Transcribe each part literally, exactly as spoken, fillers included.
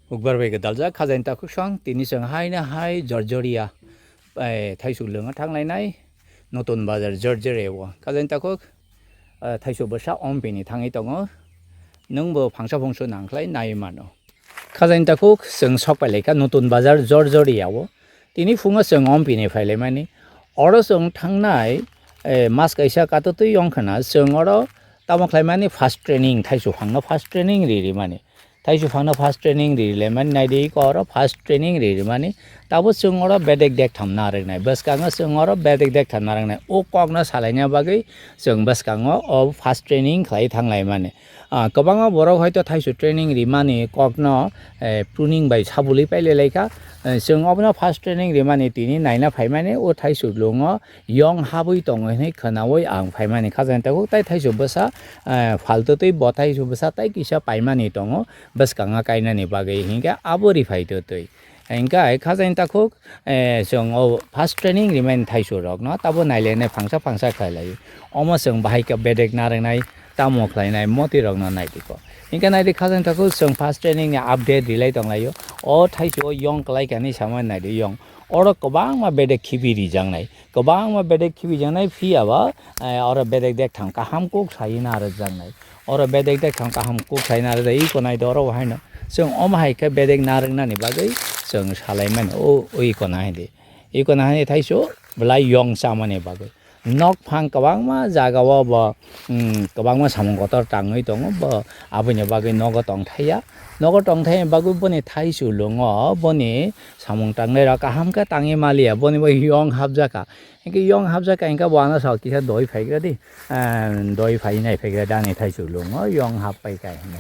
Ukbar bai gwdaljak khajaini takhuk song, tini chwng haino hai Jorjoria, eh, thaichuk lwngo thanglainai, Notun Bazar Jorjoria o. Khajaini takhuk, eh, thaichuk bwsa ompini thangwi tongo, nwngbo phangsa phungsu nangkhlai nai mano. Khajaini takhuk chwng sok pailaikha Notun Bazar Jorjoria o. Tini phungo chwng ompini phailaimani. Oro chwng thangnai, eh, mas kaisa katotwi wngkhana chwng oro tamo khlaimani first training, thaichuk phangno first training ri rimani. Thaichuk phangno first training ri rilaimani, naidi iko oro first training ri rimani. Tabo chwng oro bedek dektham narwknai. Bwskango chwng oro bedek dektham narwknai. O kokno salaina bagwi chwng bwskango o first training khlai thanglaimani. Ah, kwbangma borok hoito thaichuk training rimani kokno, eh, pruning bai sabulwi pailelaikha. Eh, chwng obono first training rimani tini naina phaimani o thaichuk lwngo yong habwi tongo hinwi khwnaui ang phaimani khajaini takhuk. Tai thaichuk bwsa, eh, phaltutwi bo thaichuk bwsa tai kisa paimani tongo bwskango kainani bagwi, hinkhe abo riphaitutwi. Hinkhe khajaini takhuk, eh, chwng o first training rimani thaichuk rokno tabo nailainai phangsa phangsa khlailai. Omo chwng bahai khe bedek narwknai, tamo khlainai moti rokno naidi ko. Hinkhe naidi khajaini takhuk chwng first training ni update rilai tonglaio. O thaichuk o yong kwlai kani samani naidi yong. Oro kwbangma bedek khibi rijaknai. Kwbangma bedek khibijaknai phiya ba, eh, oro bedek dektham kaham kuk sai narwkjaknai. Oro bedek dektham kaham kuk sai narwkjak, iko nai do oro bo haino. Chwng omo hai khe bedek narwknani bagwi chwng salaimani, o, o iko nai di. Iko nai thaichuk belai yong chamani bagwi. Nok phang kwbangma jaga o bo, mm, kwbangma samung kotor tangwi tongo, bo aboni bagwi nogo tongthaiya. Nogo tongthaini bagwi boni thaichuk lwngo, boni samung tangnai rok kaham khe tangwi maliya, boni bo yong hapjaka. Hinkhe yong hapjak ka hinkhe bo ano sao kisa doi phaigra di, ah, doi phai nai phaigra di ani thaichuk lwngo yong hap pai ka hinwi.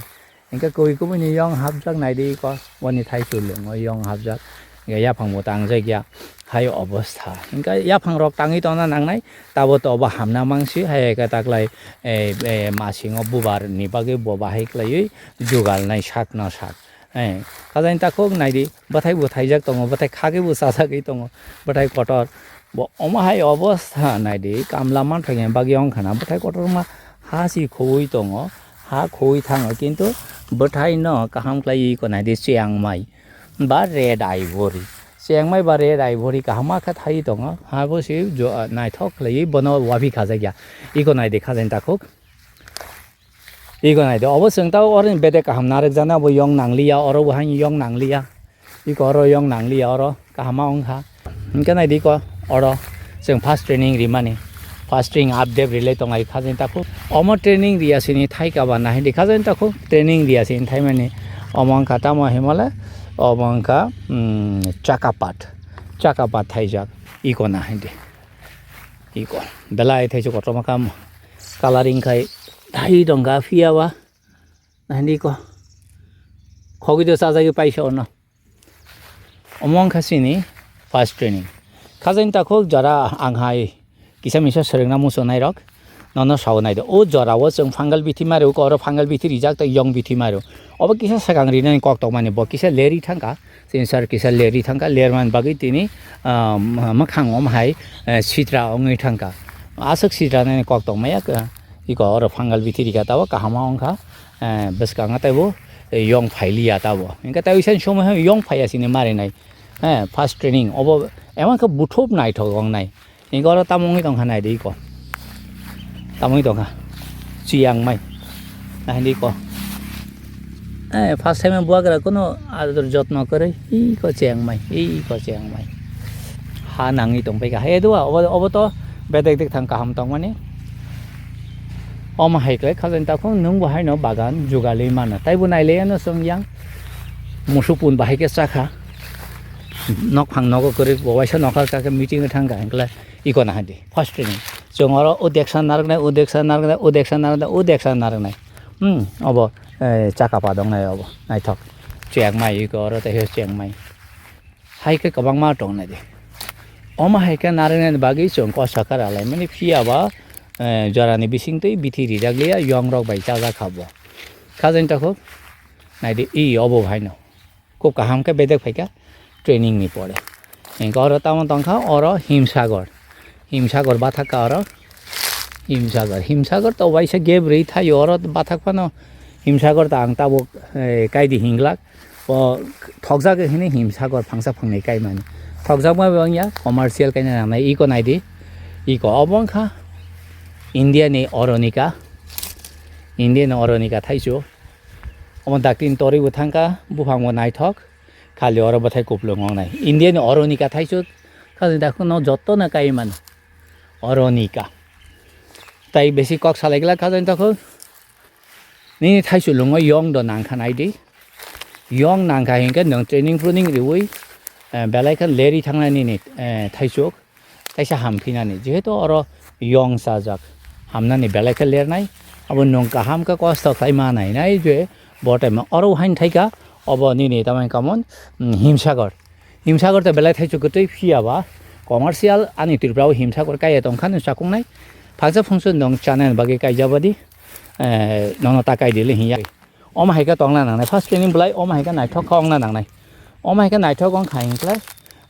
Hinkhe kubui kubui ni yong hapjak nai di ko, boni thaichuk lwngo yong hapjak. Hinkhe yaphang bo tangjak ya, hai obostha. Hinkhe yaphang rok tangwi tongna nangnai, tabo to bo hamna mangsi, hai khe taklai, eh, eh, masingo bubar ni bagwi bo bahai kwlaiwi jugal nai sak no sak. Eh, khajaini takhuk naidi, bwthai bo thaijak tongo, bwthai khagwi bo chajagwi tongo, bwthai kotor. Bo omo hai obostha naidi, kamla manthokya bagwi wngkhana, bwthai kotorma ha si khowui tongo, ha khowui thango, kintu bwthai no kaham khlaiwi iko naidi chengmai ba red ivory. Chengmai ba red ivory kaham khe thaiwi tongo, ha bo si jo-, naithok khlaiwi bono wabi khajakya. Iko naidi khajaini takhuk. Iko nai di, obo chwng tao oro ni bedek kaham narwk jana, bo yong nangliya, oro bo haino yong nangliya. Iko oro yong nangliya, oro kahama wngkha. Hinkhe nai di iko oro chwng first training rimani. First training update rilai tonglai kha jani takhuk. Omo training riya sini thaika ba nahidi kha jani takhuk. Training riya sini thaimani. Omo wngkha tamo himole, omo wngkha, mm, chakapat. Chakapat thaijak. Iko nahidi. Iko. Belai thaijak kotorma kam. Coloring khai thai tongkha phiya ba. Nahidi ko. Khogwi do chajagwi paisa ono. Omo wngkha chini first training. Kha jani takhuk jora ang hai kisa misa swrwngna muchungnai rok. Nono sao nai do. O jora o chwng fungal bithi mari, oro fungal bithi rijak tei yong bithi mari. Obo kisa swkang rinani kok tongmani, bo kisa leri thangkha. Chini sir kisa leri thangkha, lermani bagwi tini, ah, mwkhang om hai, eh, sitra wngwi thangkha. Aswk sitra nani kok tongmaya, iko oro fungal bithi rikha tabo kahama wngkha, eh, bwskango teibo, eh, yong phailiya tabo. Hinkhe tei uaisa ni somoi hai yong phaiya sini marinai, eh, first training obo emang khe buthub naithok wngnai. Hinkhe oro tamo wngwi tongkha naidi iko. Tamo wngwi tongkha. Chiyang mai. Naidi iko. Eh, first time buagra kuno ador jotno kwrwi. Iko chiyang mai. Iko chiyang mai. Ha nangwi tongpai kha. Hai dua, obo, obo to bedek dek thang kaham tongmani. Omo hai khlai kha jani takhuk nwng bo haino bagan jugalwi mano. Taibo nailaiano chwng yang. Musuk pun bahai khe chakha. Nok phang nogo kwrwi bo waisa nokha kha khe meeting thang kha hinkhe. Iko nahidi, first training. Chwng oro udeksa narwknai, udeksa narwknai, udeksa narwknai, udeksa narwknai. Hmm, obo, eh, chaka padoknai obo, naithok. Chwng mai iko oro tei chwng mai. Hai khe kwbangma tongnai di. Omo hai khe narwknani bagwi chwng kosa khe ralaimani phiya ba, eh, jorani bisingtwi bithi rijakliya, yong rok bai chajak kha bo. Kha jani takhuk, naidi, i obo haino. Khub kaham khe bedek phaikha training ni pore. Hinkhe oro tamo tongkha oro Himsagor. Himsagor bathak kha oro. Himsagor. Himsagor to waisa gap rwi thaio oro bathak phano. Himsagor ta ang tabuk, eh, kaidi hinglak. Bo thokjak hini himsakor phangsa phangnai kaimani. Thokjakma bo wngya commercial kaina nangnai iko naidi. Iko obo wngkha India ni Oronika. India ni Oronika thaisu. Omo daktin tori bo thangkha, buphang bo naithok. Khali oro bwthai kuplung wngnai. India ni Oronika thaisu. Khali dakhu no jotto no kaimani. Oronika. Tai besi kok salai glak kha jani takhuk. Nini thaisu lungo yong do nangkha naidi. Yong nangkha hinkhe nwng training pruning riwi, eh, belai khe leri thangnai nini, eh, thaisuk. Kaisa hamphinani. Jehetu oro yong chajak. Hamnani belai khe lernai. Abo nwng kaham khe kosto khlai ma nai nai je bo time oro hain thaika obo nini tamai kamon, mm, himsagor. Himsagor ta belai thaichuk kwtwi phiya ba commercial ani Tripura o himsagor kaiya tongkha nwng chakung nai. Phangsa phungsa nwng chana bagwi kaijabadi, eh, nono ta kaidi le hinya. Omo hai khe tongna nangnai. First training belai omo hai khe naithok kha ongna nangnai. Omo hai khe naithok ong kha hinkhlai,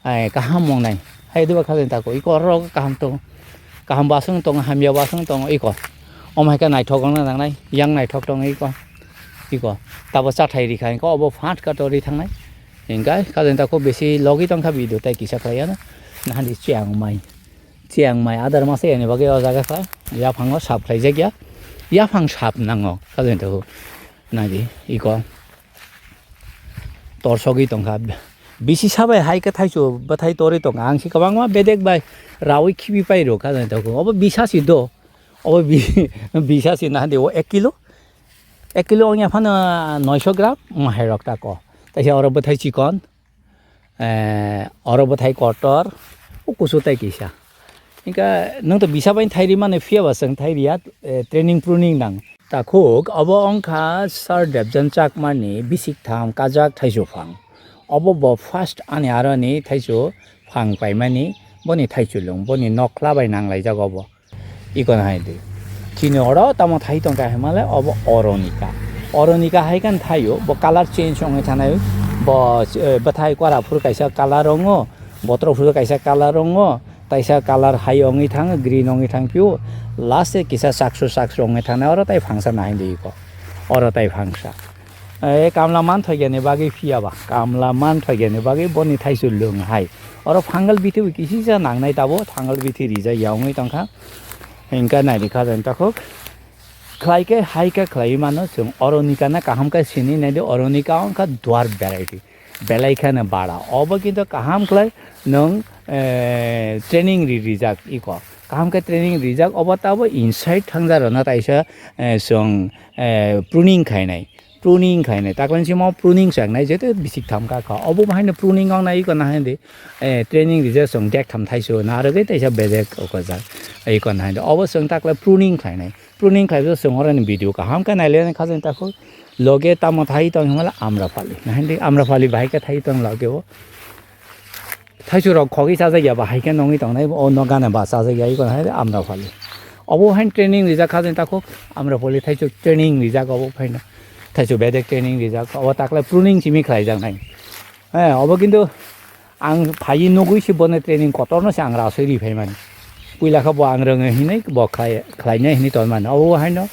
eh, kaham ong nai. Hai diba kha jani tako. Iko oro kaham tong. Kaham basung tong, hamya basung tong iko. Omo hai khe naithok ongna nangnai. Yang naithok tong iko. Iko. Tabo chathai ri kha hinkhe obo phat kha to ri thangnai. Hinkhe kha jani tako besi logi tong kha video tai kisa khlai ya na. Nahandi chiang mai. Chiang mai adar masa yani bagwi o jaga kha. Yaphango sap khlaijak ya. Yaphang sap nango. Kha jani tako. Nagi iko. Torsogwi tongkha. Bisi sabai hai khe thaisu bwthai torwi tongkha. Ang si kwbangma bedek bai rawi khibi pai rw kha jani tako. Obo bisa si do. Obo bi-, bisa si nahandi o ek kilo. Ek kilo wngya phano noisho gram, omo hai rok tako. Taisa oro bwthai chikon, eh, oro bwthai kotor, o kusu tai kisa. Hinkhe nwng to bisa bai thai ri mani phiya ba chwng thai riya, eh, training pruning nang. Takhuk, obo wngkha Sir Debjan Chakmani bisik tham kajak thaisu phang. Obo bo first ani aroni thaisu phang paimani, boni thaisu lung, boni nokla bai nanglaijak obo. Iko no hai di. Chini oro tamo thai tongkha himale obo Oronika. Oronika hai khe thaio, bo colour change wngwi thanai, bo, eh, bwthai kora phuru kaisa colour wngo, bothro phuru kaisa colour wngo, taisa colour hai wngwi thang, green wngwi thang phio, last e kisa chaksu chaksu wngwi thanai, oro tai phangsa nahai di iko. Oro tai phangsa. E kamla manthoigani bagwi phiya ba, kamla manthoigani bagwi boni thaisu lung hai. Oro phangal bithi bo kisisa nangnai tabo, phangal bithi rijak ya wngwi tongkha. Hinkhe naidi kha jani takhuk. Khlai khe hai khe khlaiwi mano chwng Oronika na kaham khe sini naidi, Oronika wngkha dwarf variety. Belai kheno bara. Obo kintu kaham khlai nwng, eh, training ri rijak iko. Kaham khe training rijak obo tabo inside thangja rwna taisa, eh, chwng, eh, pruning khainai. Pruning khainai. Taklan simo pruning chaknai jeto bisik tham ka kha. Obo bahaino pruning wngnai iko nahai di. Eh, training rijak chwng dek tham thaisu narwgwi taisa bedek okojak. Iko nahai di. Obo chwng takla pruning khainai. Pruning khlai bo chwng oro ni video kaham khe nai le kha jani takhuk. Loge tamo thai tong himala Amrapali. Nahai di Amrapali bahai khe thai tong loge o. Thaisu rok khogwi chajak ya ba hai khe nongwi tongnai o no gana ba chajak ya iko hai Amrapali. Obo hai training rijak kha jani takhuk Amrapali thaisu training rijak obo phaino. Thaisu bedek training rijak obo takle pruning simi khlai jak nai. Eh, obo kintu ang phaiwi nugwi se bono training kotorno se ang rasoi ri phaimani. Puila khe bo ang rwngwi hinwi bo khlai, khlainai hinwi tonmani. Obo haino,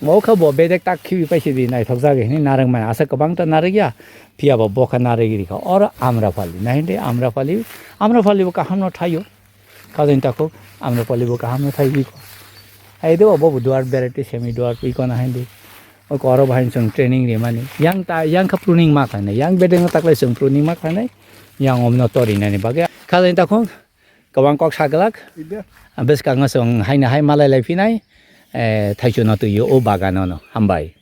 obo khe bo bedek tak khibi paisidi naithok jagwi hinwi narwkmani. Asa kwbangta narwkya, phiya bo bo khe narwgwi rikha. Oro Amrapali, nahindi Amrapali, Amrapali bo kahamno thaio. Kha jani takhuk, Amrapali bo kahamno thaio. Hai de obo bo dwarf variety, semi dwarf, iko nahindi. O koro bahai chwng training rimani. Yang ta, yang kha pruning ma khlainai. Yang bedeng taklai chwng pruning ma khlainai. Yang omno torinani bagwi. Kha jani takhuk, kwbang kok sa glak. Bwskango chwng haino hai malai lai phinai. Eh, thaichukno twi o bagano no. Hambai.